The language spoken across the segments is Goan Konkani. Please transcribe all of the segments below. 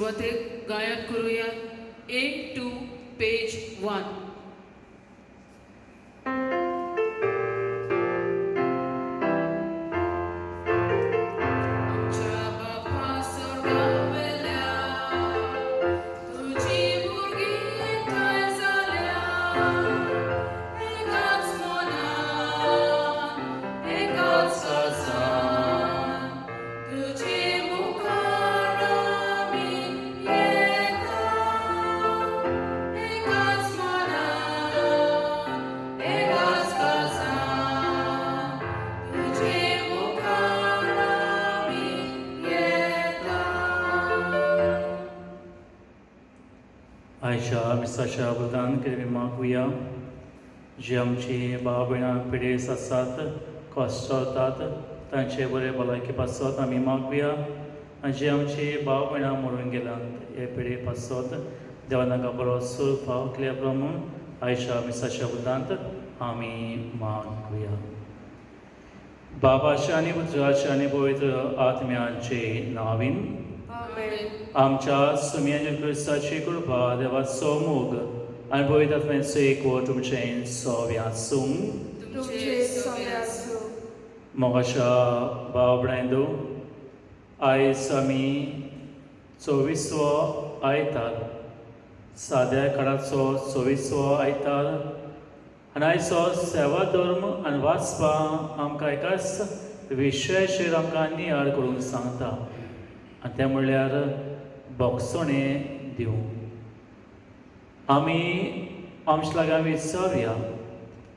सुरवातेक गायन करुया A2 page 1. आमच्या बापा स्वर्गावेल्या, तुजी भुरगीं थंय जाल्या, एकाच मनान, एकाच काळजान, तुजे मुखार आमी येता, एकाच मनान, एकाच काळजान, तुजे मुखार आमी येता. आयच्या मिसाच्या वरदान कितें मागुया. जी आमची भाव भयणां पिडेस्त आसात, कश्ट तांचे बरे भलायकी पासत आमी मागुया. आनी जी आमची भाव भयणां मरून गेल्यात हे पिडे पासत देवान तांकां बरो सूर फाव केल्या प्रमाण आयच्या मिसाच्या वरदांत आमी मागुया. बाबाच्या आनी पुत्राच्या आनी पवित्र आत्म्याचे नांवान. आमेन. आमच्या सुम्या क्रिस्ताची कृपा, देवाचो मोग आनी पवित्र आत्म्याचो एकवट तुमचें सगळें आसूं. तुमचे सगळे आसूं. मोगाच्या भाव भयणांनो, आयज आमी चोवीसवो आयतार, साद्या काळाचो चोवीसवो आयतार, आनी आयचो सेवा धर्म आनी वाचपा आमकां एकाच विशयाचेर आमकां नियाळ करूंक सांगता, आनी तें म्हणल्यार भोगसणें दिवंक. आमी आमच्या लागीं विचारुया,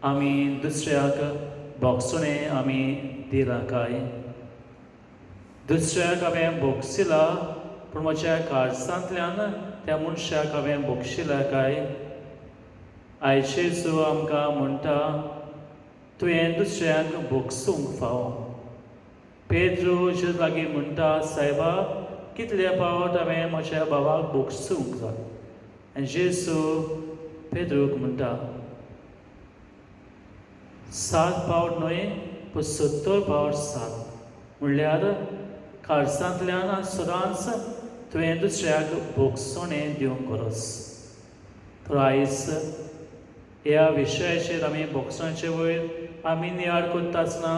आमी दुसऱ्याक भोगसणें आमी दिलां काय? दुसऱ्याक हांवें भोगशिला, पूण म्हज्या काळजांतल्यान त्या मनशाक हांवें भोगशिला काय? आयज जेजू आमकां म्हणटा, तुवें दुसऱ्यांक भोगसूंक फावो. पेद्रू जेजू लागीं म्हणटा, सायबा, कितले फावट हांवें म्हज्या भावाक भोगसूंक जाय? आनी जेजू पेद्रूक म्हणटा, सात फावट न्हय, पूण 70 फावट सात. म्हणल्यार काळजांतल्यान आनी सदांच तुवें दुसऱ्याक भोगसणें दिवंक गरज. तर आयज ह्या विशयाचेर आमी भोगसण्याचे वयर आमी नियाळ करता आसतना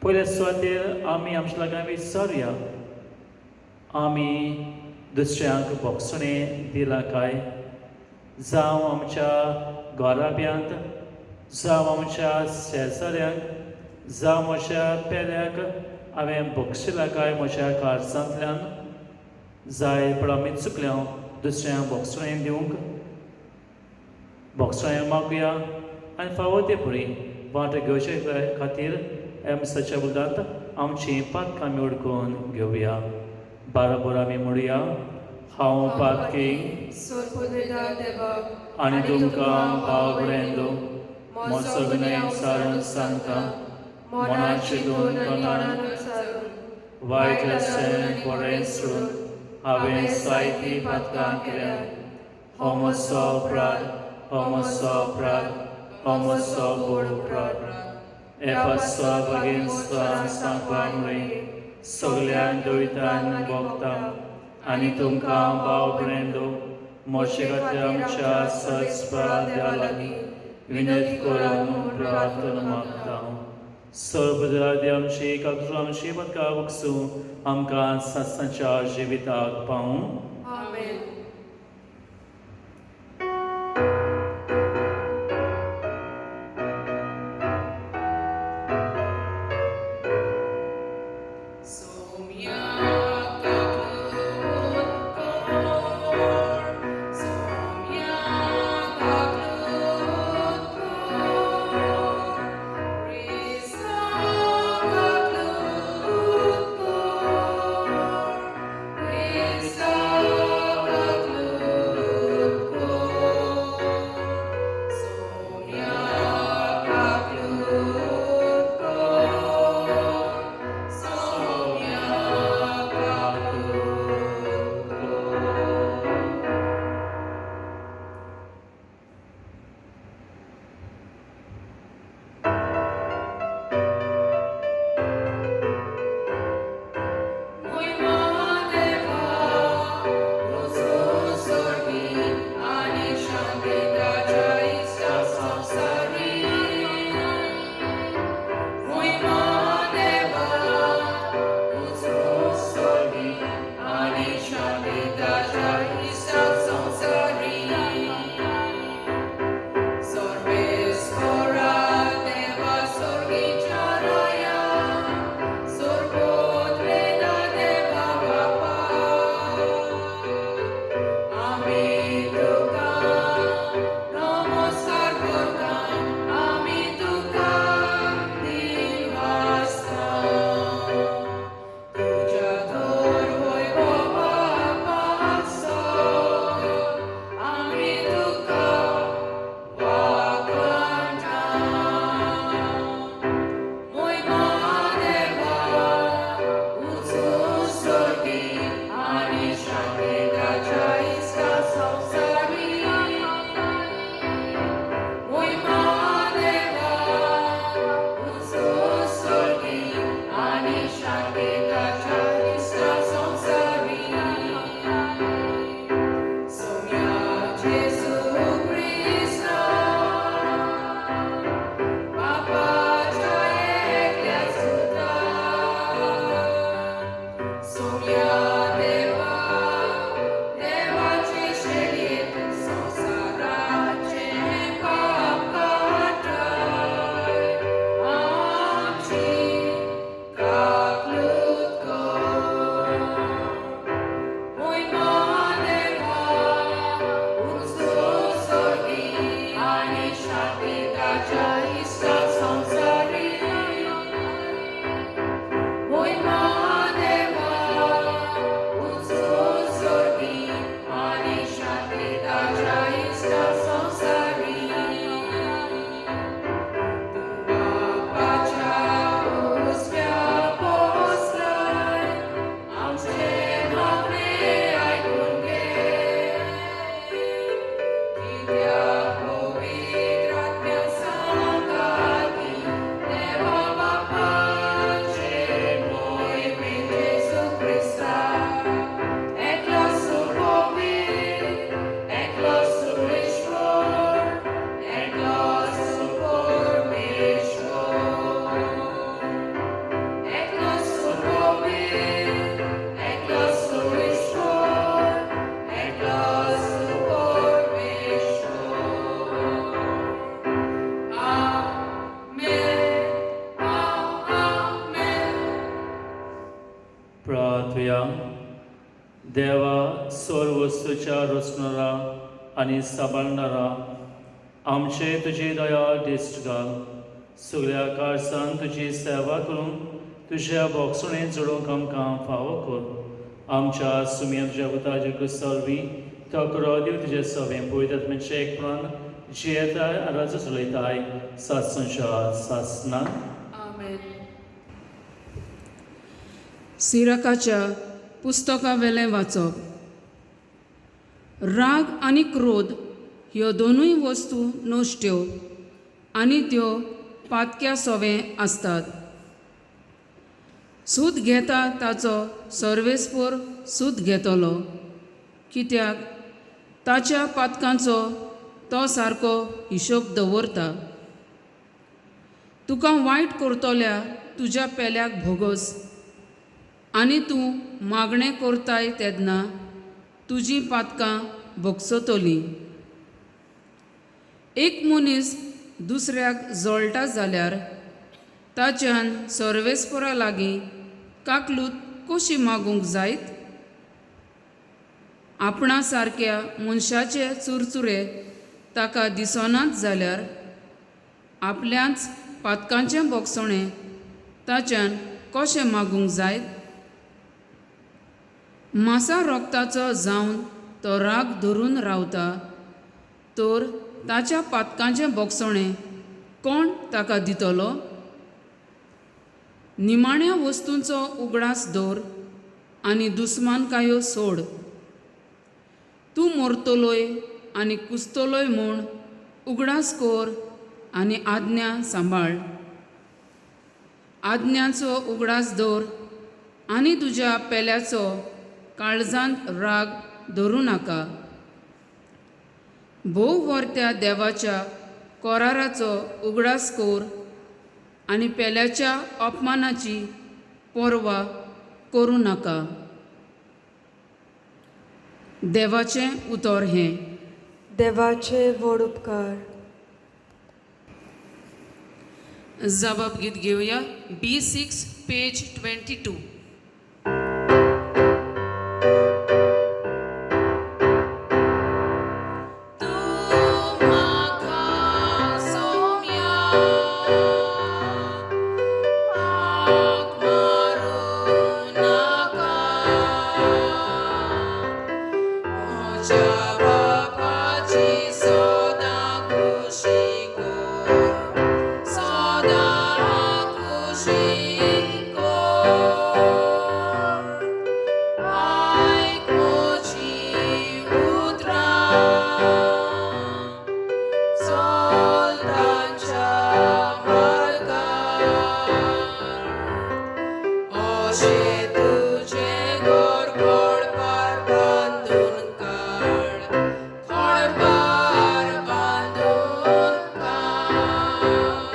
पयल्या सुवातेर आमी आमच्या लागीं विचारुया, आमी दुसऱ्यांक भोगसणें दिलां काय? जावं आमच्या घराब्यांत, जावं आमच्या शेजाऱ्यांक, जावं म्हज्या पेल्याक हांवें भोगशिलां काय म्हज्या काळजांतल्यान? जाय पण आमी चुकल्या दुसऱ्यांक भोगसणें दिवंक. भोगसणें मागुया आनी फावो ते परी वाट घेवचे खातीर ह्या मिसाच्या उदांत आमची पातकां आमी वळखून घेवया. बाराबर आमी म्हणुया, हांव पातकी सोरपुदेदा देवाक आनी तुमकां भाव भयणांनो म्हजो गुन्यांव सारून सांगता. मनान चिंतून, तोंडान उच्चारून, वायट अशें बरें सोडून हांवें जायतीं पातकां केल्यात. हो म्हजो अपराध, हो म्हजो अपराध, हो म्हजो व्हड अपराध. हे पासत भगिनस्तान सांगपा सगल्या दुयतान भोगता आनी तुमकां भाव भयणांनो म्हजे खातीर आमच्या सत्सपरा देवा लागीं विनंती करून प्रार्थना मागता. सर्वपदादी आमची काकू आमची पदका बगसूं, आमकां सासांच्या जिविताक पावूं. आमेन. सोम्या काकलूत कोर, सोम्या काकलूत कोर, क्रिस्ता काकलूत कोर, क्रिस्ता. ताच्या इश्टा संवसारी तूं बापाच्या उजव्या पोसलाय आमचें मागणें आयकून घे कित्याक पवित्र आत्म्या सांगाती देवा बापाचे मोहिमेन जेजू क्रिस्ता एकलो सुपवीर एकलो सुरेश्वर एकलो सुपरमेश्वर एकलो सुपवीर एकलो सुरेश्वर एकलो सुपरमेश्वर. आमेन, आमेन. प्रार्थया. देवा, सर्व वस्तूच्या रचणारा आनी सांबाळणारा, आमचे तुजी दया दिश्ट घाल. सगळ्या काळसान तुजी सेवा करून तुज्या भोगसणेन जोडूंक आमकां फावो कर. आमच्या सुमया तुज्या पुताचे क्रिस्तावरवीं तो करो दिव तुजें सवें पवित्र आत्म्याचें एकपणान जियेताय आनी राज्य चलयताय सात सासना. आमेन. सिरकाच्या पुस्तकावेलें वाचप. राग आनी क्रोध ह्यो दोनूय वस्तू नश्ट्यो आनी त्यो पातक्या सोवें आसतात. सूद घेता ताचो सर्वेस्पोर सूद घेतलो, कित्याक ताच्या पातकांचो तो सारको हिशोब दवरता. तुका वायट करतल्या तुज्या पेल्याक भोगोस आनी तूं मागणें करताय तेन्ना तुजीं पातकां भोगसतलीं. एक मनीस दुसऱ्याक जळटा जाल्यार ताच्यान सर्वेस्परा लागीं काकलूत कशी मागूंक जायत? आपणा सारक्या मनशाचे चुरचुरे ताका दिसनात जाल्यार आपल्याच पातकांचें भोगसणें ताच्यान कशें मागूंक जायत? मासा रोगताचो जावन तो राग धरून रावता तर ताच्या पातकांचें भोगसणें कोण ताका दितलो? निमाण्या वस्तूंचो उगडास दवर आनी दुस्मानकायो सोड. तूं मरतलोय आनी कुसतलोय म्हूण उगडास कर आनी आज्ञा सांबाळ. आज्ञाचो उगडास दवर आनी तुज्या पेल्याचो काळजांत राग धरूं नाका. भोव वर्त्या देवाच्या कोराराचो उगडास कर आनी पेल्याच्या अपमानाची पर्वा करूं नाका. देवाचें उतर हें. देवाचे व्हड उपकार. जबाब गीत घेवया B6 page 22. तूं म्हाका सोम्या हाक मारूं नाका, म्हज्या बापाची सदां खुशी कर, सदां खुशी कर. आयक म्हजीं उतरां, चल तांच्या मार्गार, अशें तुजें घर खडपार बांदून काड, खडपार बांदून काड.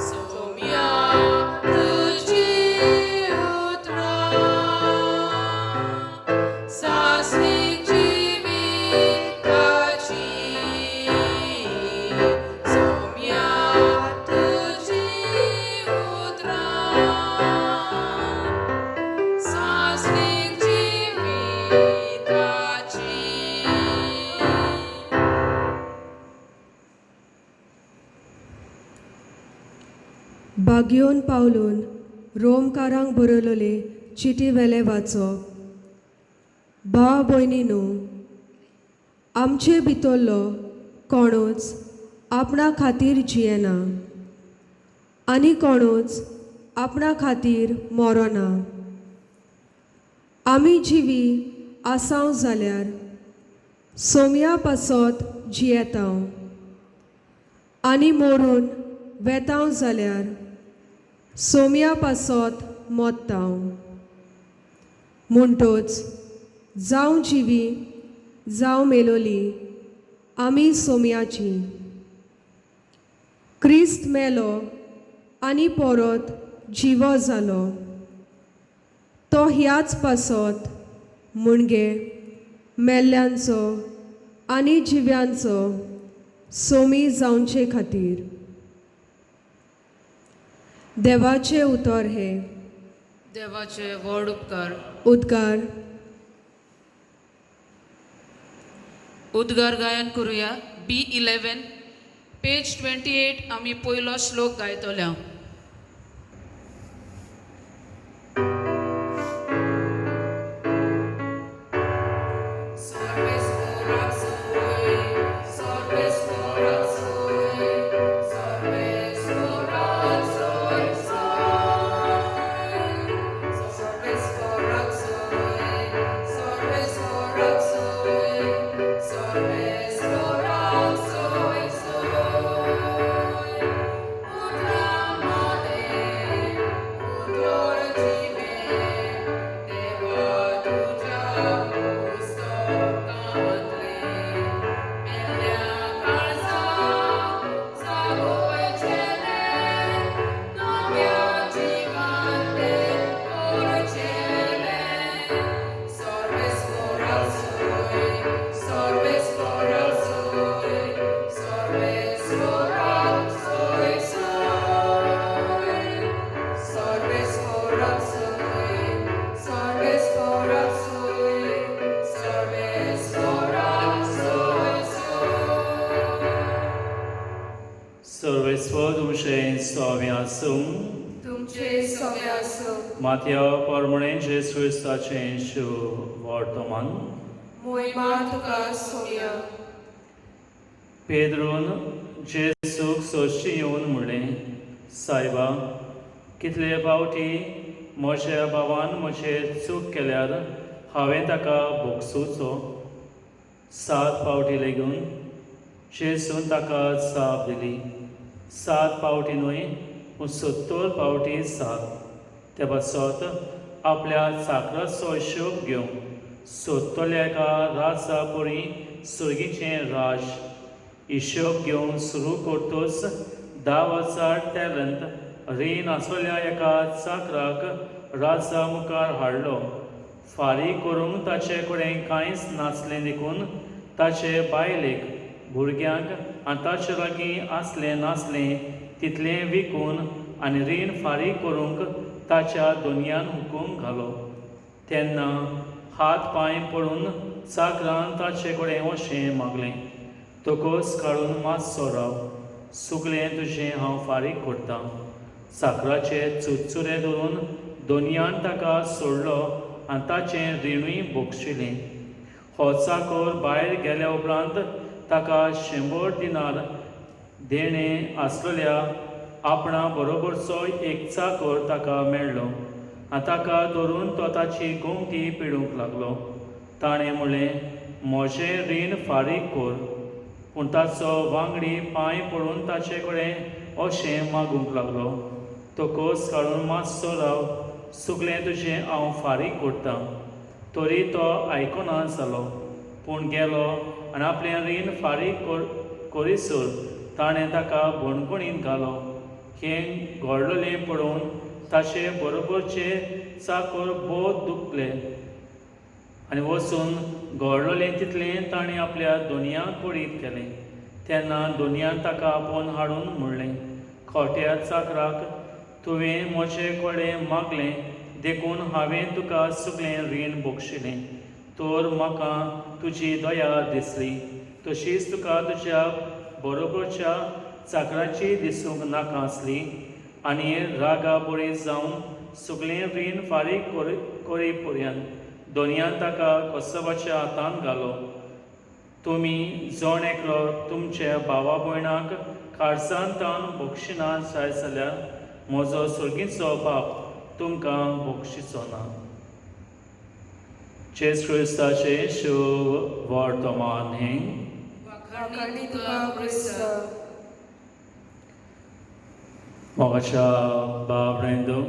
सोम्या तुजीं उतरां सासणीक जिविताची, सोम्या तुजीं उतरां सासणीक जिविताची. बागियोन पावलून रोमकारांक बरयलेले चिटी वेलें वाचप. भाव भयणीनू, आमचे भितरलो कोणूच आपणा खातीर जियेना आनी कोणूच आपणा खातीर मरोना. आमी जिवी आसाव जाल्यार सोम्या पासत जियेतांव आनी मरून वेतांव जाल्यार सोम्या पासत मोत्तांव. म्हणटोच जावं जिवी जावं मेलोली आमी सोम्याची. क्रिस्त मेलो आनी परत जिवो जालो तो ह्याच पासत म्हणजे मेल्ल्यांचो आनी जिव्यांचो सोमी जावचे खातीर. देवाचें उतर हें. देवाचे व्हड उपकार. उद्गार. उद्गार गायन करुया. B11 page 28 आमी पयलो श्लोक गायतल्या. सर्वेस्वर तुमचें सौम्य आसूं. तुमचे सौम्य आसूं. मात्या परमणे जेजू क्रिस्ताचें शुभ वर्तमान. मोहिमा तुका सोम्या. पेद्रून जेजूक सोशी येवन म्हणलें, सायबा, कितले फावटी म्हज्या भावान म्हजेर चूक केल्यार हांवें ताका भोगसुचो? 7 फावटी लेगून? जेजून ताका जाप दिली, 7 फावटी न्हय पूण 70 फावटी 7. ते पासत आपल्या चाकराचो हिशोब घेवन सोदतल्या एका राजा परी सुर्गीचें राज हिशोब घेवन सुरू करतच 10,000 टॅलंत रीण आसलेल्या एका चाकराक राजा मुखार हाडलो. फारीक करूंक ताचे कडेन कांयच नासलें देखून ताचे बायलेक, भुरग्यांक आनी ताचे लागीं आसलें नासलें तितलें विकून आनी रीण फारीक करूंक ताच्या दोनयान हुकूम घालो. तेन्ना हात पांय पडून चाकरान ताचे कडेन अशें मागलें, तकस काडून मातसो राव, सगलें तुजें हांव फारीक करतां. चाकराचे चुरचुरे धरून दोनयान ताका सोडलो आनी ताचें रिणूय भोगशिलें. हो चाकर भायर गेल्या उपरांत ताका 100 दिनार देणें आसलेल्या आपणा बरोबरचो एक चाकर ताका मेळ्ळो आनी ताका धरून तो ताची गोमटी पिडूंक लागलो. ताणें म्हणलें, म्हजें रीण फारीक कर. पूण ताचो वांगडी पांय पडून ताचे कडेन अशें मागूंक लागलो, तकस काडून मातसो राव, सगलें तुजें हांव फारीक करतां. तरी तो आयकना जालो, पूण गेलो आनी आपलें रीण फारीक करीसर ताणें ताका बणकणींत घालो. हें घडलेलें पळोवन ताचे बरोबरचे चाकर भोव दुखले आनी वचून घडलेलें तितलें ताणें आपल्या दोनया कळीत केलें. तेन्ना दोनयान ताका आपोवन हाडून म्हणलें, खोट्या चाकराक तुवें म्हजे कडेन मागलें देखून हांवें तुका सगळें रीण बक्षिलें, तर म्हाका तुजी दया दिसली, तशीच तुका तुज्या बरोबरच्या चाकराची दिसूंक नाका आसली. आनी रागा बरी जावन सगळें रीण फारीक करी पर्यंत दोनयान ताका कसबाच्या हातान घालो. तुमी जण एकलो तुमच्या भावा भयणाक काळजान तावन बक्षिना जाय जाल्यार म्हजो सर्गीचो बाप तुमकां बक्षिचो ना. जेजू क्रिस्ताचें शुभ वर्तमान हें. वाखाणी तुका क्रिस्ता. मोगाच्या बाबरेंदो,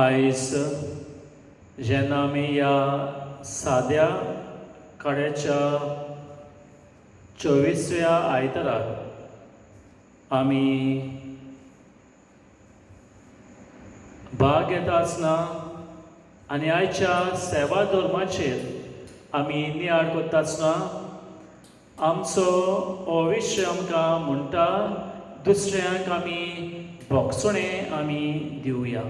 आयज जेन्ना आमी ह्या साद्या कड्याच्या 24व्या आयताराक आमी भाग घेता आसतना आनी आयच्या सेवा धर्माचेर आमी नियाळ करता आसतना आमचो हो विशय आमकां म्हणटा दुसऱ्यांक आमी भोगसणें आमी दिवया,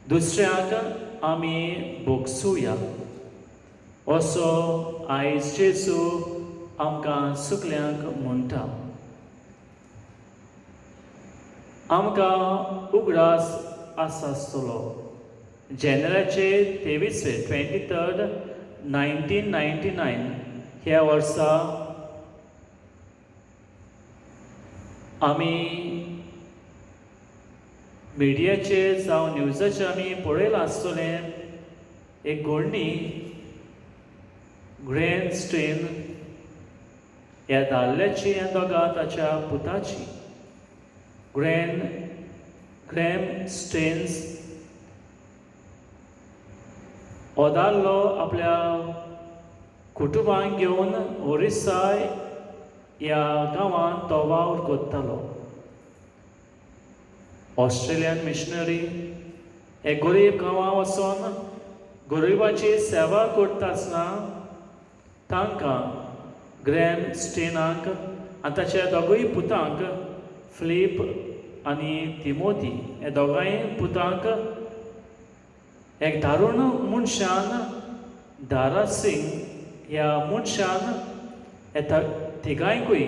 दुसऱ्यांक आमी भोगसुया असो आयज जेजू आमकां सगल्यांक म्हणटा. आमकां उगडास आसा आसतलो जानेराचे 23वे 23 1999 ह्या वर्सा आमी मिडियाचेर जावं न्यूजाचेर आमी पळयलां आसतलें एक घोडणी ग्रेन स्टेन ह्या दादल्याची ह्या दोगां ताच्या पुताची ग्रॅम स्टेन्स हो दादलो आपल्या कुटुंबाक घेवन ओरिसा ह्या गांवांत तो वावर करतालो. ऑस्ट्रेलियन मिशनरी हे गरीब गांवां वचोन गरिबाची सेवा करता आसतना तांकां ग्रॅम स्टेनाक आनी ताच्या दोगूय पुतांक फिलीप आनी तिमोती हे दोगांय पुतांक एक दारुण मनशान दारा सिंग ह्या मनशान हे तिगांयकूय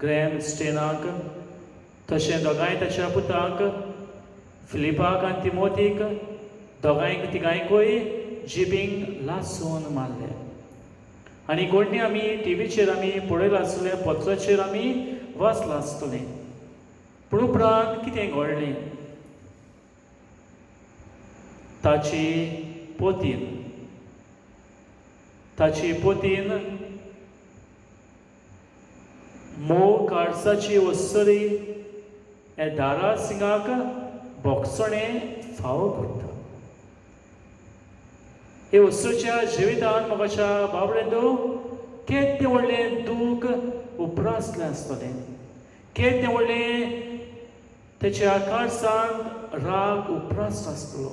ग्रॅम स्टेनाक तशें दोगांय ताच्या पुतांक फिलिपाक आनी तिमोतीक दोगांयक तिगांयकूय जिबींक लासून मारले. आनी गोडणी आमी टिवीचेर आमी पळयलां आसतलें, पत्राचेर आमी वाचलां आसतलें. पूण उपरांत कितें घडलें? ताची पोतीन मोव काळजाची वस्तरी हे दारा सिंगाक बोगसणें फावो करता. हे वस्तूच्या जिवितान म्हाका बाबडेंदो केदें व्हडलें दूख उप्रासलें आसतलें, केदें व्हडलें तेच्या काळजान राग उप्रासलो आसतलो.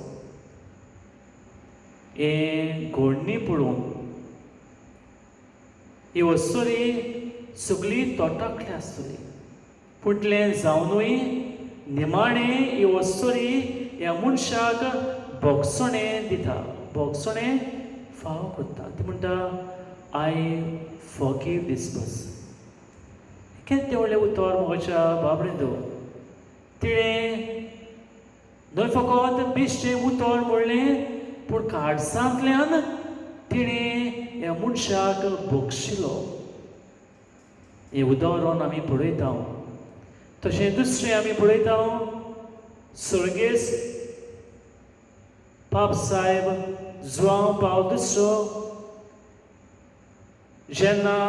हें घोडणी पळोवन ही वस्तुरी सगळी तोटाकली आसतली. पुटलें जावनूय निमाणें ही वस्तुरी ह्या मनशाक भोगसणें दिता, भोगसणें फाव करता. ती म्हणटा I forgive these person. केदें व्हडलें उतर म्हज्या बाबरेंदो. तिणें न्हय फकत बेश्टें उतर म्हणलें पूण काळजांतल्यान तिणें ह्या मनशाक भोगशिलो. हें उदाहरण आमी पळयता. तशें दुसरें आमी पळयता सर्गेस्त पाप साहेब जुआंव पावल दुसरो जेन्ना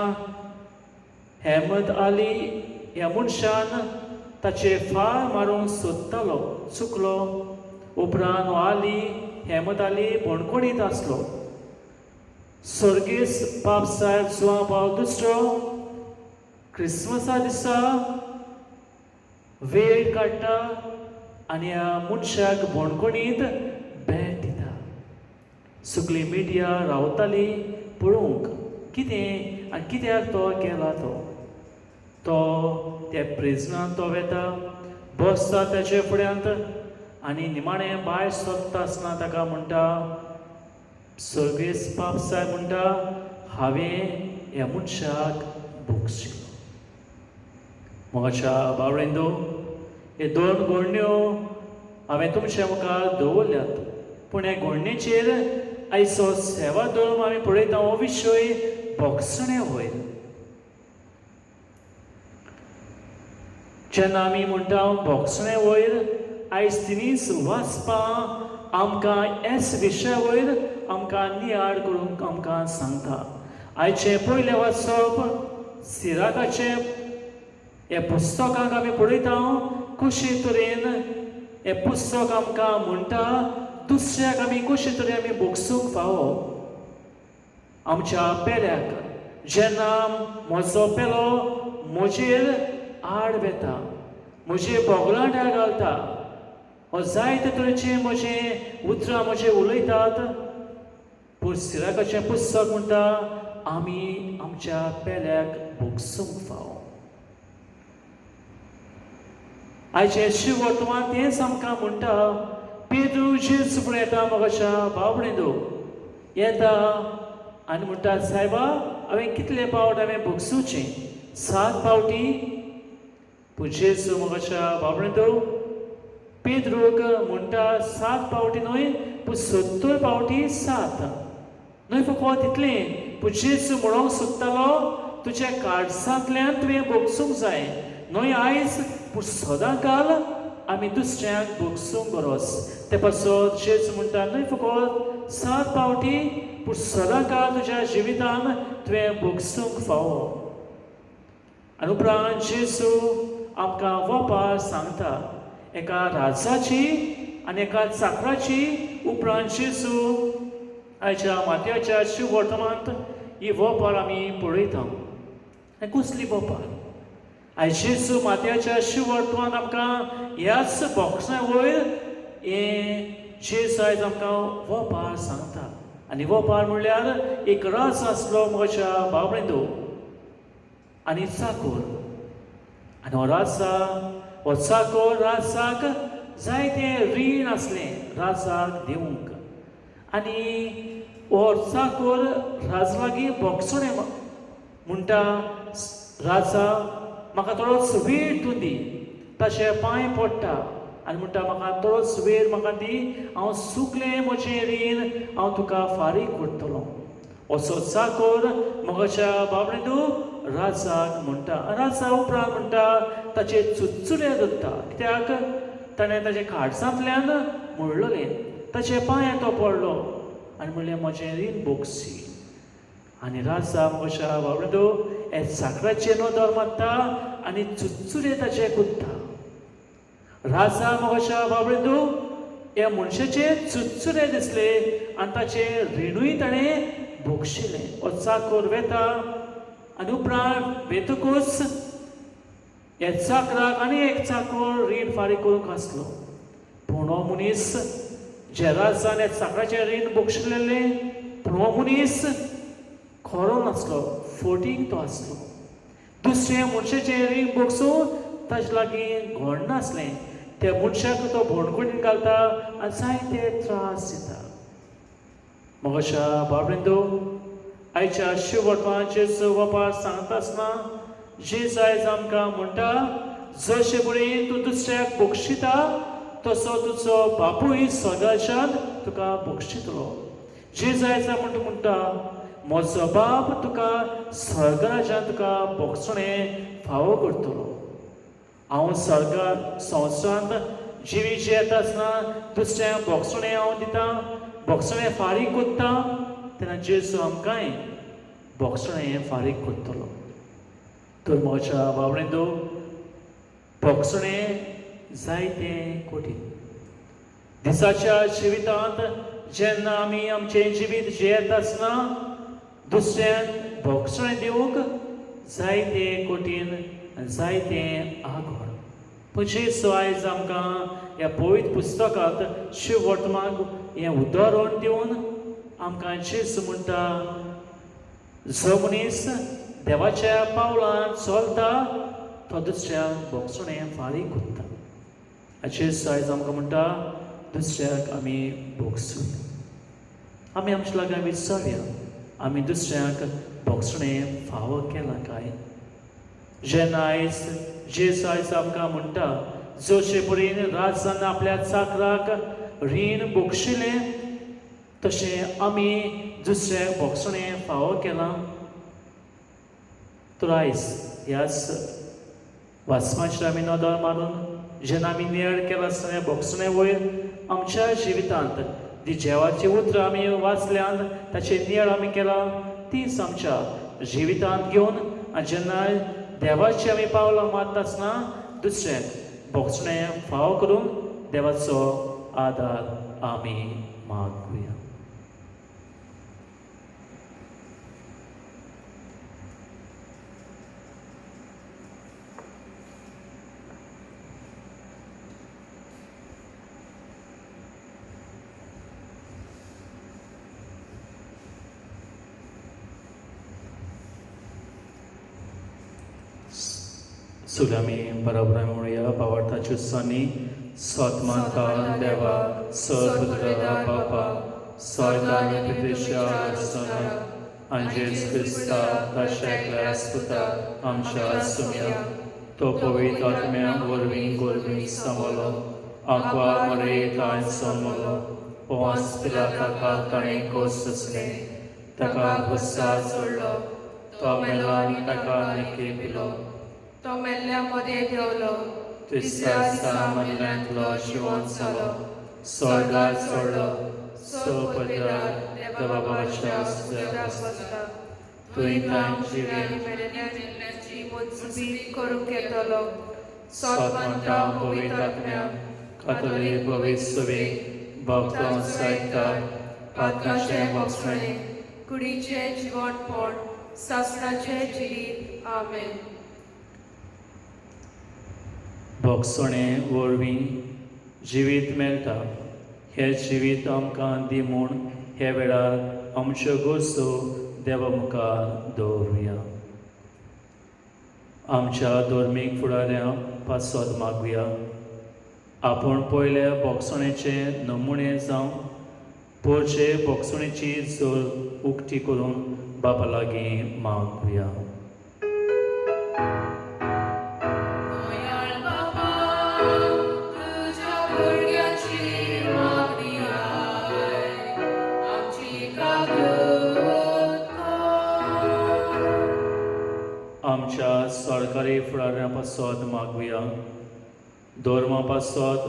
हेमत आली ह्या मनशान ताचे फार मारूंक सोदतालो, चुकलो. उपरांत आली हेमत आली बणकोणीत आसलो. सर्गेस्त पाप साहेब जुआंव पावल दुसरो क्रिसमसा दिसा वेळ काडटा आनी ह्या मनशाक बणकोणीत भेट दिता. सगळी मिडिया रावताली पळोवंक कितें आनी कित्याक तो गेला. तो तो त्या प्रिजनान तो वेता, बसता ताचे फुड्यांत आनी निमाणें भायर सोदता आसतना ताका म्हणटा सर्गेस्त पाप साहेब म्हणटा हांवें ह्या मनशाक भोगशिलो. म्हज्या बावळेंदो हे दोन घोडण्यो हांवें तुमच्या मुखार दवरल्यात, पूण हे घोडणेचेर आयचो सेवा धर्म आमी पळयता हो विशय भोगसणें वयर. जेन्ना आमी म्हणटा भोगसणें वयर, आयज तिनीच वाचपां आमकां एस विशया वयर आमकां नियाळ करूंक आमकां सांगता. आयचें पयलें वाचप सिराकाचें हे पुस्तकांक आमी पळयता कशे तरेन हें पुस्तक आमकां म्हणटा दुसऱ्याक आमी कशे तरेन आमी भोगसूंक फावो. आमच्या पेल्याक जेन्ना म्हजो पेलो म्हजेर आड वेता, म्हजे बोगलांट्यार घालता, हो जायते तरेचे म्हजे उतरां म्हजे उलयतात, पूण सिराकाचें पुस्तक म्हणटा आमी आमच्या पेल्याक भोगसूंक फावो. आयचें शिवर्तमान तेंच आमकां म्हणटा. पेद्रू जेजू फुडें येता मगाशा बाबडे येता आनी म्हणटा, सायबा हांवें कितले पावट हांवें भोगसुचें? 7 पावटी. पूण जेजू मगाशा बाबडे पेद्रूक म्हणटा 7 पावटी न्हय पूण 70 पावटी 7 न्हय फकत तितलें, पूण जेजू म्हणूंक सोदतालो तुज्या काळजांतल्यान तुवें भोगसूंक जाय न्हय आयज पूण सदां काल आमी दुसऱ्यांक भोगसूंक गरज. ते पासत जेजू म्हणटा न्हय फकत 7 पावटी पूण सदां काल तुज्या जिवितान तुवें भोगसूंक फावो. आनी उपरांत जेजू आमकां वपार सांगता एका राजाची आनी एका चाकराची. उपरांत जेजू आयच्या मातयाच्या शिववर्तमांत ही वपार आमी पळयता. आनी कसली वपार? आयज जेजू मातयाच्या शिववर्तमांत आमकां ह्याच बॉक्सा वयर हें जेजू आयज आमकां वपार सांगता. आनी वपार म्हणल्यार एक राज आसलो म्हज्या बाबडो आनी चाकोर. आनी हो राजा हो चाकोर राजाक जायतें रीण आसलें राजाक दिवंक. आनी हो चाकोर राजा लागीं भोगसणें म्हणटा, राजा म्हाका थोडोच वेळ तूं दी. ताचे पांय पडटा आनी म्हणटा म्हाका थोडोच वेळ म्हाका दी, हांव सुकलें म्हजें रीण हांव तुका फारीक करतलो. असो चाकोर म्हज्या बाबडे राजाक म्हणटा. राजा उपरांत म्हणटा ताचे चुचुरे धरता, कित्याक ताणें ताचे काळजांतल्यान म्हणलें, ताचे पांय तो पडलो आनी म्हणलें म्हजें रीण भोगसी. आनी राजा म्हज्या बाबडो हे चाकराचेर नदर मारता आनी चुचुरे ताचे कुत्ता. राजा म्हज्या बाबडो ह्या मनशाचे चुचुरे दिसले आनी ताचें रिणूय ताणें भोगशिलें. हो चाकोर वेता आनी उपरांत वेतकूच ह्या चाकराक आनी एक चाकोर रीण फारीक करूंक आसलो. पूण हो मनीस जे राजान ह्या चाकराचें रीण भोगशिल्लें, पूण हो मनीस खरो नासलो, फोटींग तो आसलो. दुसऱ्या मनशाचें रीण भोगसून ताजे लागीं घडनासलें. त्या मनशाक तो भोणकुणीन घालता आनी जायते त्रास दिता. मगशा बाबरिंदो आयच्या शिवटमाचेर वपार सांगता आसतना जेजू आयज आमकां म्हणटा, जशे पळय तूं दुसऱ्याक बक्षिता तसो तुजो बापूय सदांच्यान तुका बक्षितलो. जेजू आयज म्हणटा म्हणटा म्हजो बाप तुका स्वर्गाच्यान तुका बक्षणें फावो करतलो. हांव स्वर्गात संवसारांत जिवी जियेता आसतना दुसऱ्यांक बक्षणें हांव दितां, बक्षणें फारीक करता, तेन्ना जेजू आमकांय बक्षणें फारीक करतलो. तर म्हज्या बावळेंदो बक्षणें जायतें कठीण. दिसाच्या जिवितांत जेन्ना आमी आमचें जिवीत जियेता आसतना दुसऱ्यांक बक्षणें दिवंक जायतें कठीण, जायतें आगोळ. पूण जेजू आयज आमकां ह्या पवित्र पुस्तकांत शिववर्तमाक हें उदाहरण दिवन आमकां जेजू म्हणटा, जो मनीस देवाच्या पावलान चलता तो दुसऱ्याक बक्षणें फारीक करता. जेजू आयज आमकां म्हणटा दुसऱ्याक आमी भोगसुया, आमी आमच्या लागीं विचारुया आमी दुसऱ्याक बक्षणें फावो केलां काय. जेन्ना आयज जेजू आयज आमकां म्हणटा जशे परीन राजान आपल्या चाकराक रीण बक्षिलें तशें आमी दुसऱ्याक भोगसणें फावो केलां. तर आयज ह्याच वाचपाचेर आमी नदर मारून जेन्ना आमी नियाळ केला आसतना भोगसणे वयर आमच्या जिवितांत ती जेवाची उतरां आमी वाचल्यान ताचेर नियाळ आमी केला तीच आमच्या जिवितांत घेवन आनी जेन्ना देवाची आमी पावलां मारता आसतना दुसऱ्याक भोगसणें फावो करून देवाचो आदार आमी मागुया. सगळीं आमी बरोबर म्हणुया. भावार्थाच्यो सनी सतमानता देवा सपुत्र बापा स्वर्ग आनी पृथ्वीच्या आसतना आनी जेजू क्रिस्ता ताच्या एकल्या पुता आमच्या सुम्या तो पवित्र आत्म्या वरवीं गोरवीं सांवलो आंकवा मरे ताण समलो पोंस पिलाताका ताणें कोस सोंसलें ताका गुस्सा सोडलो, तो मेलो आनी ताका नेके पिलो, तो मेल्ल्या मदें देंवलो, तिसऱ्या दिसा मरणांतलो जिवंत जालो, स्वर्गार चडलो, स पदरार देवा बाबाच्या उजव्या बसला, थंय तांची मेलेल्यांची मोजबी करूंक येतलो. सत म्हणटा पवित्र आत्म्या कातोलीक पवित्र सभेक भक्तां साहित्या पात्राचें भोगसणें कुडीचें जिवणपण सासणाचें जिवीत. आमेन. भोगसणें वरवीं जिवीत मेळटा. हें जिवीत आमकां दी म्हूण हे वेळार आमच्यो गरजो देवा मुखार दवरुया. आमच्या धर्मीक फुडाऱ्यां पासत मागुया. आपूण पयले भोगसणेचे नमुणे जावं पोरचे भोगसणेची जोर उक्ती करून बापा लागीं मागुया. दयाळ बाबा, तुज्या भुरग्याची मागणी आयक, आमची काकूत कर. आमच्या सरकारी फुडाऱ्यां पासत मागुया. धर्मा पासत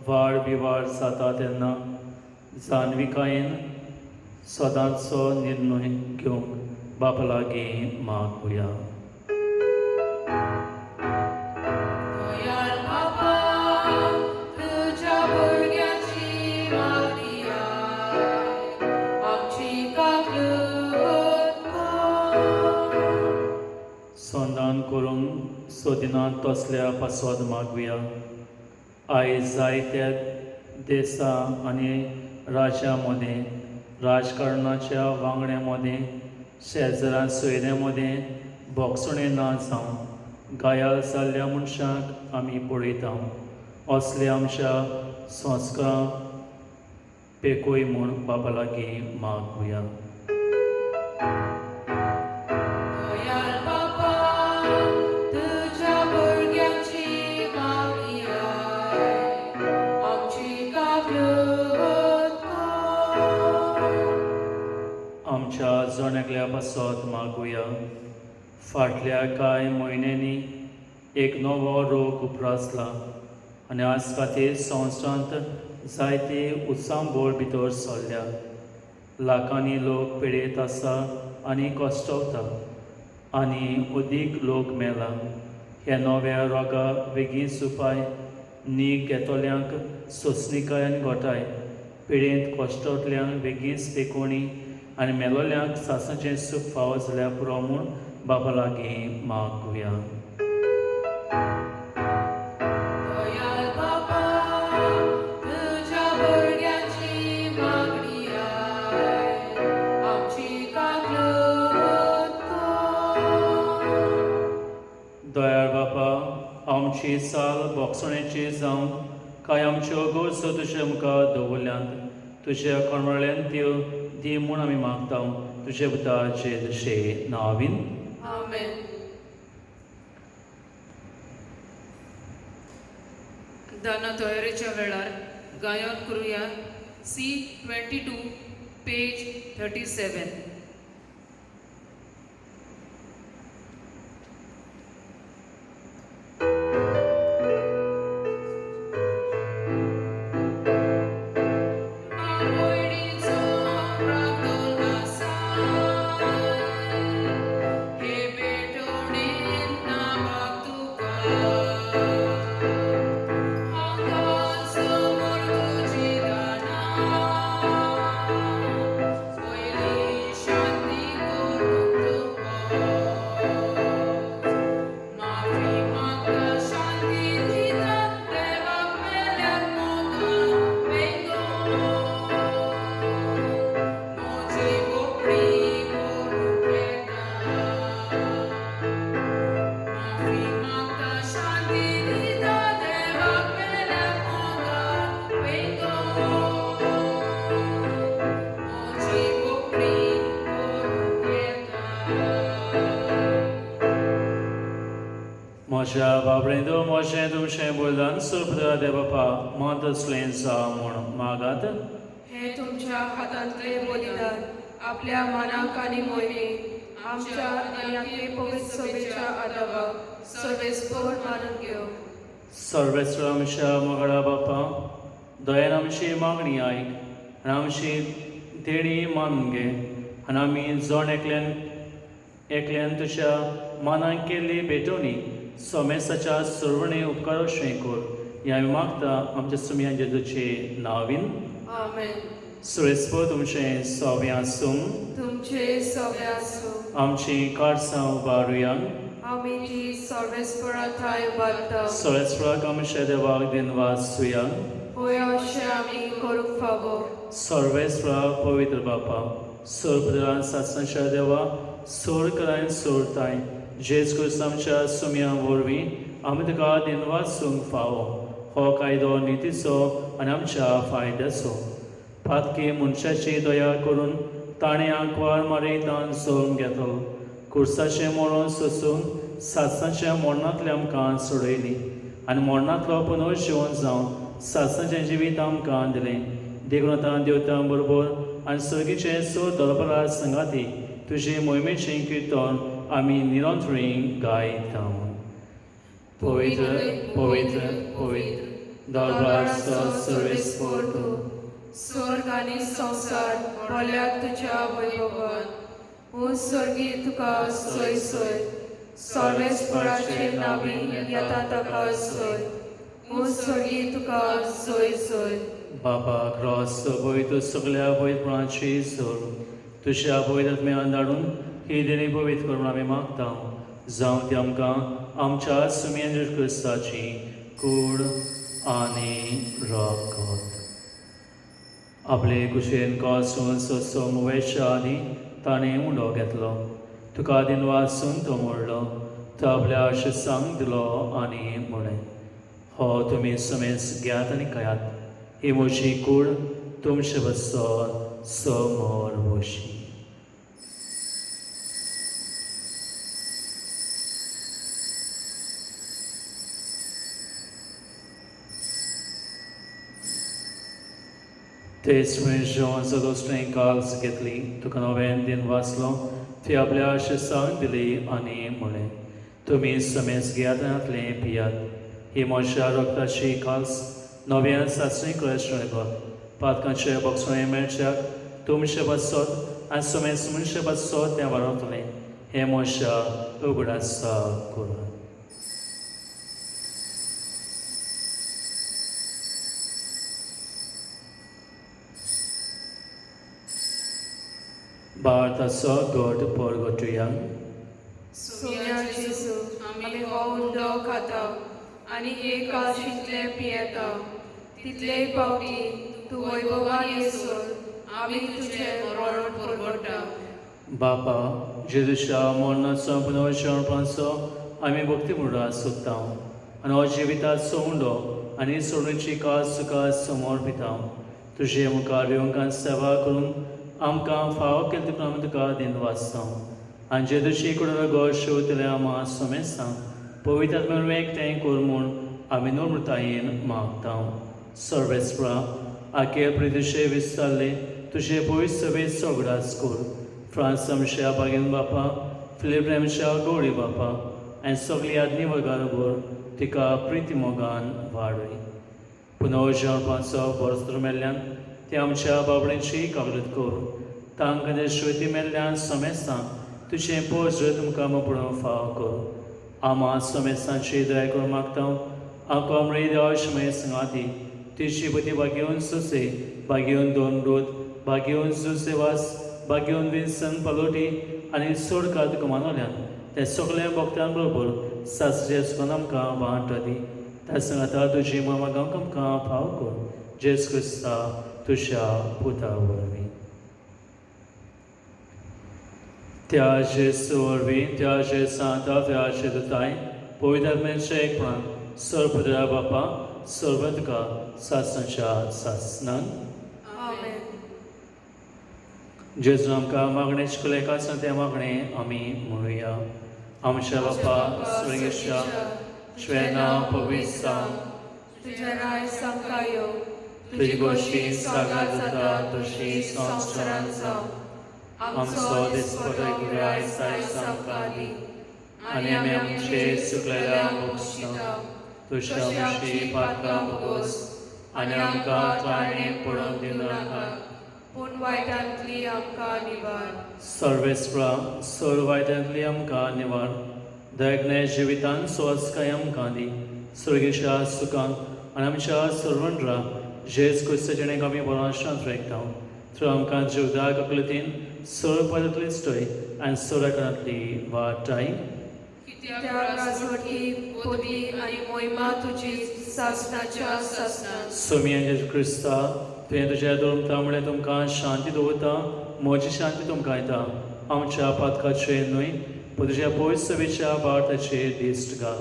वाड विवाड जाता तेन्ना जाणविकायेन सदांचो निर्णय घेवंक बापा लागीं मागुया. दयाळ बाबा, तुज्या भुरग्याची मागणी आयक, आमची काकूत कर. संदान करूंक सोदिनात तसल्या पासत मागुया. आयज जायत्या देसां आनी राज्यां मदें राजकारणाच्या वांगड्यां मदें शेजरा सोयऱ्यां मदें भोगसणें ना जावं घायाळ जाल्ल्या मनशांक आमी पळयता. असले आमच्या संस्कारां पेकोय म्हूण बाबा लागीं मागुया. दयाळ बाबा, तुज्या भुरग्याची मागणी आयक, आमची काकूत कर. आमच्या जण एकल्या पासत मागुया. फाटल्या कांय म्हयन्यांनी एक नवो रोग उप्रासला आनी आज खातीर संवसारांत जायती उचांबळ भितर सरल्या. लाखांनी लोक पिडेत आसा आनी कश्टवता आनी अदीक लोक मेला. ह्या नव्या रोगा बेगीन उपाय नीग घेतल्यांक सोंसणीकाय आनी घटाय, पिडेंत कश्टतल्यांक बेगीन पेकोवणी आनी मेलोल्यांक सासणाचें सूख फावो जाल्यार पुरो म्हूण बाबा लागीं मागुया. दयाळ बाबा, तुज्या भुरग्याची मागणी आयक, आमची काकूत कर. दयाळ बापा, आमची चाल भोगसणेची जावं काय आमच्यो गरजो तुजे मुखार दवरल्यात तुज्या कणवळ्यान त्यो दी म्हूण आमी मागता तुजे पुताचे जशें नांवीन. आमेन. दाना तयारेच्या वेळार गायन करुया C 22 Page 37. मागणीचो प्रार्थना आसा हे पेटोणेन ना बाप तुका हांगा समोर तुजी दानां पयली शांती करूंक तूं माफी मागता शांती दिता देवाक मेल्यार मोगान वेंगो म्हजी बोपणी करूंक येता माफी मागता शांती दिता देवाक मेल्यार मोगान वेंगो म्हजी बोपणी करूंक येता. म्हज्या बाबरेंदो म्हजें तुमचें बलिदान सोबता देव बापा मन तसलें जावं म्हूण मागात. हे तुमच्या हातांतले बलिदान आपल्या मनाक आनी मोहिमेक आमच्या आनी आपले पवित्र सभेच्या आदावाक सर्वेस्पर मानून घेवं. सर्वेस्वर आमच्या मोगाळा बापा, दयान आमची मागणी आयक आनी आमची देणी मानून घे आनी आमी जण एकल्यान एकल्यान तुज्या मानाक केल्ली भेटवणी सोमेसाच्या सर्वणे उपकार अशें कर हें आमी मागता आमच्या सुमया जेजूचे नांवीन. आमेन. सुरेस्पर तुमचें सोवें आसूं. तुमचे सगळे आसूं. आमची काळसां उबारुया. आमी जी सर्वेस्परा ठांय उबारता. सर्वेस्पराक आमच्या देवाक दिनवास सुया. होय, अशें आमी करूंक फावो. सर्वेस्परा पवित्र बापा, सोरपदरान सासणाच्या देवा, सोर कराय सोरताय जेज क्रिस्त आमच्या सुमया वरवीं आमी तुका दिनवास सूंक फावो. हो कायदो नितीचो आनी आमच्या फायद्याचो. पातकी मनशाची दया करून ताणें आंकवार मारयतान जल्म घेतलो, कुर्साचें मरण सोसून सासणाच्या मरणांतले आमकां सोडयली आनी मरणांतलो पुनर्जिवन जावन सासणाचें जिवीत आमकां दिलें. देखून आतां देवतां बरोबर आनी सर्गीचे स दरबारा संगाती तुजे मोहिमेचें किर्तन आमी निरंतरी गायता. पवित्र पवित्र पवित्र दरबार सर्वेस्पर तूं. स्वर्ग आनी संवसार भरल्यात तुज्या वैभवान. ओ स्वर्गी तुका सोय सोय, सर्वेस्पराचे नावी येता ताका सोय. ओ स्वर्गी तुका सोय सोय. बाबा क्रॉस पवित्र सगल्या पवित्रपणाची सोर तुज्या पवित्र आत्म्यान धाडून ही देणी पवित्र करून आमी मागता, जावं ती आमकां आमच्या सुमयान जेजू क्रिस्ताची कूड आनी रगत. आपले कुशेन कॉसून सोसो मुवेच्या आदी ताणें उंडो घेतलो, तुका दिनवासून तो मोडलो, तो आपल्या शिसांक दिलो आनी म्हळें, हो तुमी समेज घेयात आनी खायात, ही म्हजी कूड तुमचे बसत समोर वशी. तेच जेवण सदोसणें काल्स घेतली, तुका नव्यान दिन वाचलो, ती आपल्या शिसांक दिली आनी म्हळें, तुमी समेज घेयात आनी पियात, ही म्हज्या रक्ताची काल्स नव्यान सासणी कळश्ण पातकांचे बक्षणे मेळच्याक तुमचे पासत आनी समेज मनशे पासत तें वाडवतलें, हें म्हज्या उगडासा करात. भारताचो गट परगटुया. सुम्या जेजू, आमी हो उंडो खाता आनी हे काळशींतले पियेता तितलेय पावटी तूं वैभवान येसर आमी तुजें मरण परगटा. बापा, जेजूच्या मरणाचो पुनर्जन्माचो आमी भक्ती म्हणून सोदता आनी हो जिविताचो उंडो आनी सोडूची कास तुका समर्पिता. तुजे मुखार येवंक आनी सेवा करूंक आमकां फावो केल्ले तुका आमी तुका दिनवासता आनी जेजूची कुडून गोड शिवतल्या आमा समेस्तां पवित्र आत्म्या एकठांय कर म्हूण आमी नम्रतायेन मागता. सर्वेस्परा, आखे प्रदेशे विस्तारले तुजे पयस सगळे सगळास कर फ्रांस आमच्या बागेन बापा फिलीप रेमच्या गौरी बापा आनी सगळी आदनी वर्गार तिका प्रिती मोगान वाडय पुनर्जेवपाचो बरो मेल्ल्यान ते आमच्या बाबड्यांची कागलत कर तांकां श्रुती मेल्ल्यान समेस्तां तुजें पोज तुमकां म्हणून फाव कर आमा समेस्तांची दया करून मागता आमकां आमरे देवा शमय सांगाती तिची पती बागेवन सुसे बागेवन दोन रोद बागेवन जुसेवास बागेवन विन्सन पालोटी आनी सोडकार तुका मानवल्यान ते सगळ्या भक्तां बरोबर सासरे सुखान आमकां वांट दी त्या सांगाता तुजी मामा गांवक आमकां फाव कर जेस क्रिस्ता तुज्या पुता वरवीं त्या जेसू वरवीं त्या जे सांता त्या जे दुताय पवित्र आत्म्याच्या एकपणान सर्वपुत्रा बापा सर्व तुका सासनाच्या सासनान आमेन. जेजू आमकां मागणें शिकलें एका आसा तें मागणें आमी म्हणुया. आमच्या बापा स्वर्गेच्या तुजें नांव पवित्र जावं, तुजें राज आमकां यो, तुजी गोश्टी सागर जाता तशी संवसारांत जावं. आमचो दिसपटो गिराय आयज आमकां दी आनी आमी आमचे चुकलेल्या भोगसता तुज्या आमची पात्रां भोगोस आनी आमकां त्राणे पडोवन दिवनाका, पूण वायटांतली आमकां निवार. सर्वेस्प्रा सर्व वायटांतली आमकां निवार. दयकने जिवितान सुवास्काय आमकां दी स्वर्गेच्या सुखांक आनी आमच्या सर्वंड्रा जेज क्रिस्ताचें आमी बरो शांत राखता थ्रू आमकां जिवदाक अकलतीन सर्व पदांतली स्टोय आनी सोराकणांतली वाटाय. कित्याक राजवटी पदवी आनी मोहिमा तुजी सासनाच्या सासनाक. सोमिया जेजू क्रिस्ता तुवें तुज्या दोन म्हळ्यार तुमकां शांती दवरता, म्हजी शांती तुमकां येता. आमच्या पातकाचेर न्हय पूण तुज्या पयस सभेच्या भारताचेर दिश्ट घाल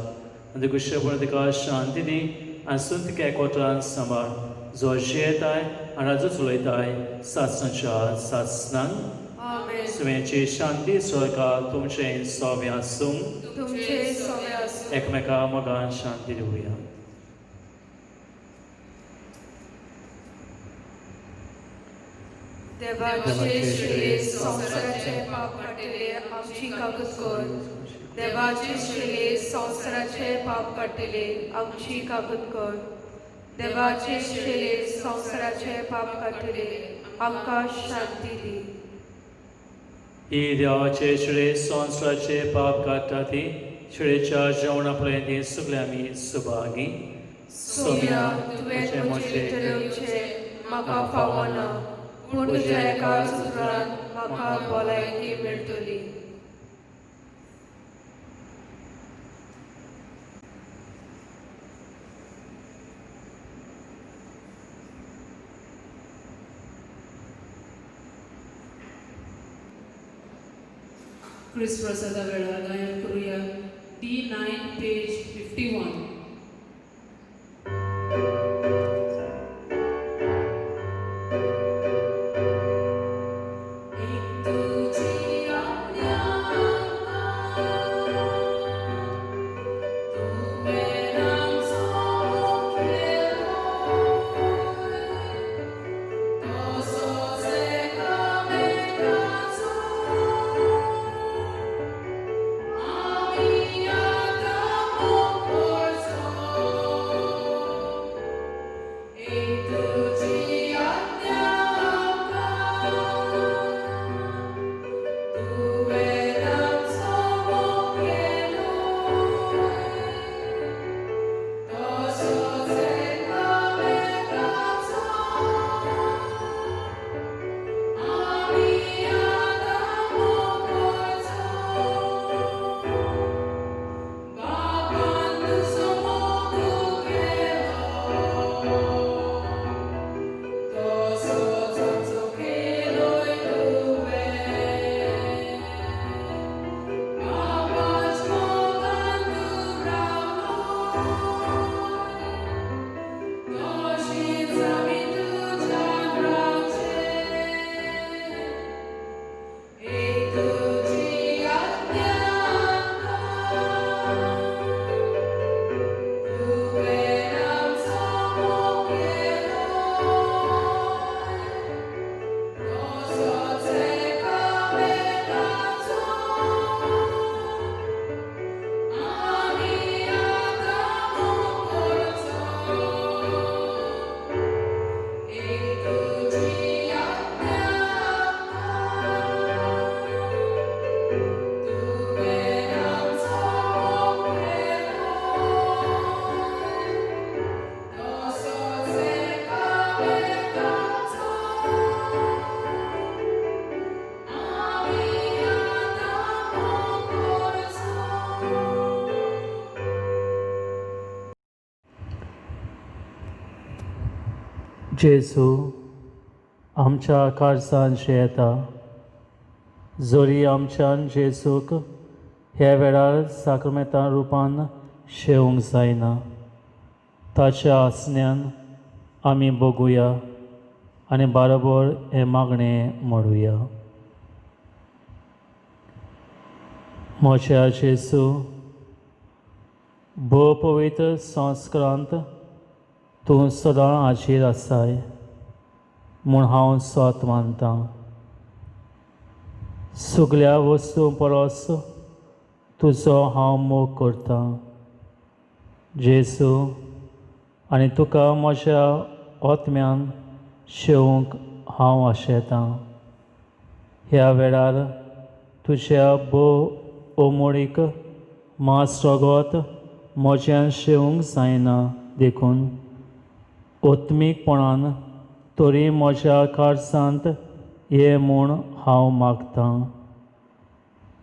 आनी तुका तिका शांती दी आनी सून तिका एकवटान सांबाळ जो जियेताय आनी राजू चलयताय सासनाच्या सासनान. आमेन. सुव्याची शांती सरकार तुमचें सोव्या आसूं. तुमचे सवे आसूं. एकमेका मोगान शांती दिवया. देवाचे शिले संवसाराचे पाप काडटले आमची कागद कर. देवाचे शिले संवसाराचे पाप काडटले आमची कागद कर. देवाचे शिले संवसाराचे पाप काडटले आमकां शांती दी. ही देवाचे शिळे संवसाराचे पाप काडटा ती शिळेच्या जेवणा पळय ती सगळे आमी सुभागी. सोम्या, तुवें म्हजे भितर येवचें म्हाका फावना, पूण तुज्या एका उतरान म्हाका भलायकी मेळटली. क्रिस्त प्रसादा वेळार गायन करुया D9 page 51. एक तुझी आज्ञा तुवें आमचो मुखेलो, तसोच एकामेकाचो आमी आतां मोग करचो. जेजू आमच्या काळजान येता. जरी आमच्यान जेजूक ह्या वेळार साक्रमेंता रुपान शेवंक जायना, ताच्या आसण्यान आमी बघुया आनी बाराबर हें मागणें म्हणुया. म्हज्या जेजू, भोव पवित्र संस्कारांत तूं सदां हाजीर आसाय म्हूण हांव स्वत मानतां. सगल्या वस्तूं परस तुजो हांव मोग करतां जेजू, आनी तुका म्हज्या आत्म्यान शेवंक हांव आशेतां. ह्या वेळार तुज्या भोव ओमोळीक मांस रगत म्हज्यान शेवंक जायना, देखून ओत्मीकपणान तरी म्हज्या काळजांत ये म्हूण हांव मागतां.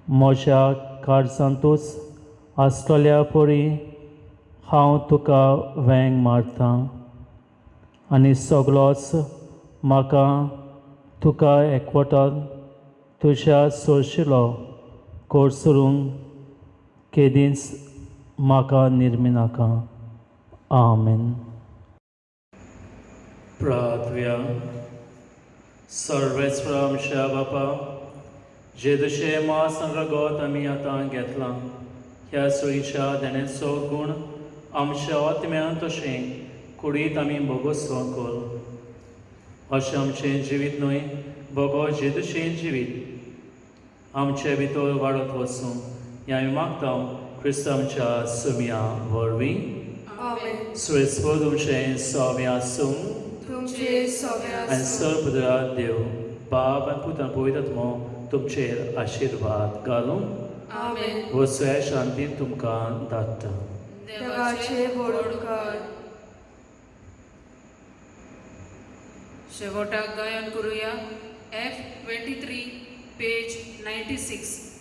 म्हज्या काळजांतूच आसतल्या परी हांव तुका वेंग मारतां आनी सगलोच म्हाका तुका एकवटान तुज्या सोरशिलो कोर्सरूंक केदींच म्हाका निर्मिनाका. आमेन. प्रार्थया. सर्वेस्पर आमच्या बापा, जे जशें मास आनी रगत आमी आतां घेतलां, ह्या सोयीच्या देण्याचो गूण आमच्या आत्म्यान तशें कुडीत आमी भोगोसो कर. अशें आमचें जिवीत न्हय बोगो जेदुशें जिवीत आमचे भितर वाडत वचूं, हें आमी मागता क्रिस्त आमच्या सुम्या वरवीं. आमेन. सुरेस्पर तुमचें सौम्य आसूं. तुमचे सौम्य आनी आसूं. सर्वपुत्रा देव बाब आनी पुतान पवित्र आत्मो तुमचेर आशिर्वाद घालूं. आमेन. वसुया शांतीन तुमकां धाडटा. देवाचे व्हड उपकार. शेवटाक गायन करूया F 23 page 96.